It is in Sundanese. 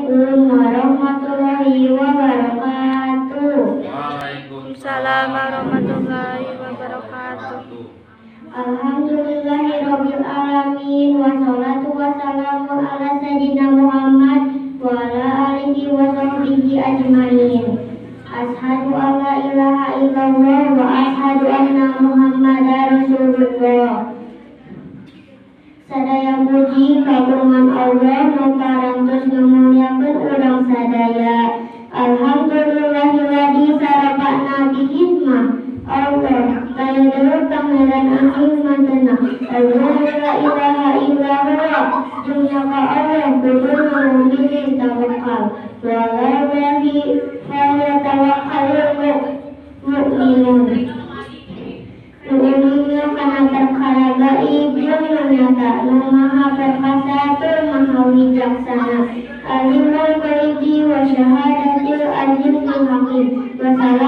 Assalamualaikum warahmatullahi wabarakatuh. Waalaikumsalam warahmatullahi wabarakatuh. Alhamdulillahirabbil alamin, wassalatu wassalamu ala sayyidina Muhammad wa ala alihi wa sahbihi ajmain. Ashhadu an la ilaha illallah wa ashhadu anna Muhammadar Rasulullah. Sadaya puji kagungan Allah nu parantos ngamuliakeun urang sadaya. Alhamdulillahilladzi sarafa'na bihimah. Allah daya dulu pangeran aing mantena. Allah la ilaha illa huwa. Jeung ka Allah kudu ngumini tawakal. Wa 'alallahi falyatawakkalul mu'minun. Nu uninga kana perkara gaib jeung nu nyata, nu maha perkasa tur maha wijaksana. Alimul ghaibi wa syahadatil azizul hakim. Wassalam.